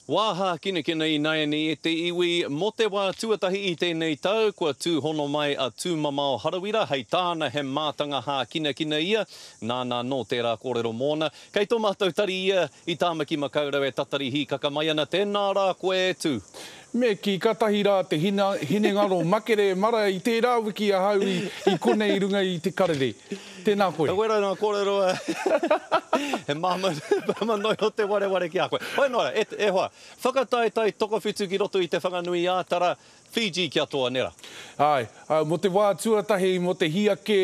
Wā hākinakina ināianei e te iwi, mō te wā tuatahi i tēnei tau, kua tūhono mai a Tūmamao Harawira, hei tāna he mātanga hākinakina ia, nāna anō tērā kōrero mōna. Kei tō mātou tari ia i Tāmaki Makaurau e tatari hīkaka mai ana, tēnā rā koe e Tū. Me kī, katahi rā te hinengaro makere mara i tērā wiki ahau i konei i runga i te karere. Tēnā koe. Wera ngā kōrero he māmā, māmā noa iho te wareware ki a koe. Hoi noa, e, e hoa, whakataetae tokowhitu ki roto i Te Whanganui-ā-Tara, Fiji kia toa, nera? Āe, mō te wā tuatahi, mō te hia kē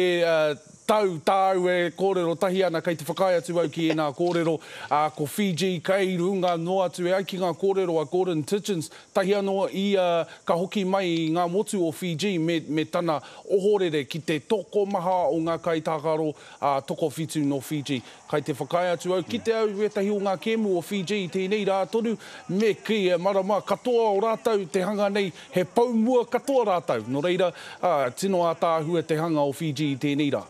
tau tāu e kōrero tahi ana, kei te whakaae atu au ki ēnā kōrero, ā, ko Fiji kei runga noa atu e ai ki ngā kōrero a Gordon Tietjens, tahi anō ia ka hoki mai i ngā motu o Fiji me, me tana ohorere ki te tokomaha o ngā kaitākaro, ā, tokowhitu nō Fiji. Kai te whakaae atu au, kite au i wētahi o ngā kēmu o Fiji i tēnei rā tonu, me kī, e marama katoa o rātou te hanga nei, he pou mua katoa rātou. Nō reira, ā, tino ātaahua te hanga o Fiji i tēnei rā.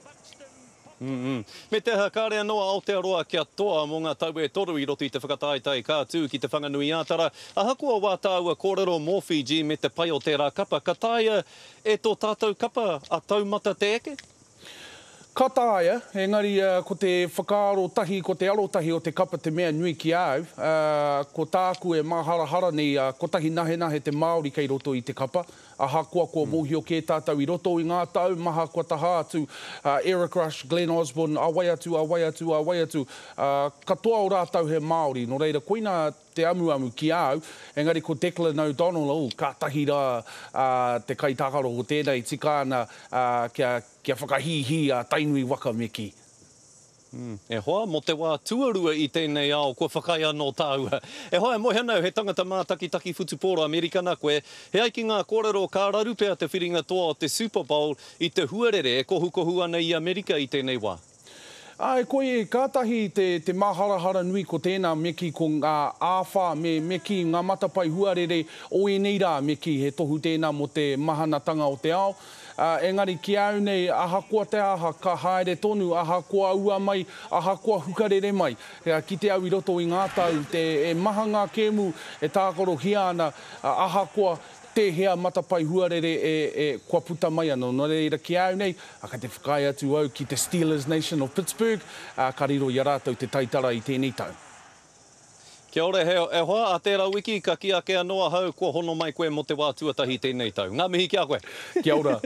Me te aha, kāre anō a Aotearoa kia toa mō ngā tau e toru i roto i te whakataetae ka tū ki Te Whanganui-ā-Tara. Ahakoa wā tāua kōrero mō Fiji me te pai o tērā kapa, ka taea e tō tātou kapa a Taumata te eke? Ka taea, engari ko te whakaaro tahi, ko te arotahi o te kapa te mea nui ki a au. Ko tāku e māharahara nei, kotahi nahenahe te Māori kei roto i te kapa. Ahakoa kua mōhio kē tātou i roto i ngā tau maha kua taha atu, Eric Rush, Glenn Osborne, a wai atu, a wai atu, a wai atu, katoa o rātou he Māori. Nō reira, koina te amuamu ki a au, engari ko Declan O'Donnell, oh, kātahi rā te kaitākaro ko tēnei, tika ana kia, kia whakahīhī a Tainui waka me kī. E hoa, mō te wā tuarua i tēnei ao kua whakaae anō tāua. E hoa, e moe ana au he tangata mātakitaki whutupōro Amerikana koe. He ai ki ngā kōrero ka raru pea te whiringa toa o te Super Bowl i te huarere e kohukohu ana i Amerika i tēnei wā. Āe, koe, kātahi te, te māharahara nui ko tēnā me kī ko ngā āwhā me, me kī ngā matapae huarere o ēnei rā me kī he tohu tēnā mō te mahanatanga o te ao. Ā, engari ki a au nei, ahakoa te aha, ka haere tonu, ahakoa ua mai, ahakoa hukarere mai. Kite au i roto i ngā tau, te, e maha ngā kēmu e tākarohia ana, ahakoa tēhea matapae huarere e, e, kua puta mai anō. Nō reira, ki a au nei, ā, kei te whakaae atu au ki te Steelers Nation of Pittsburgh, ā, ka riro i a rātou te taitara i tēnei tau. Kia ora he, e hoa, a tērā wiki ka kī ake anō ahau kua hono mai koe mō te wā tuatahi tēnei tau. Ngā mihi ki a koe. Kia ora.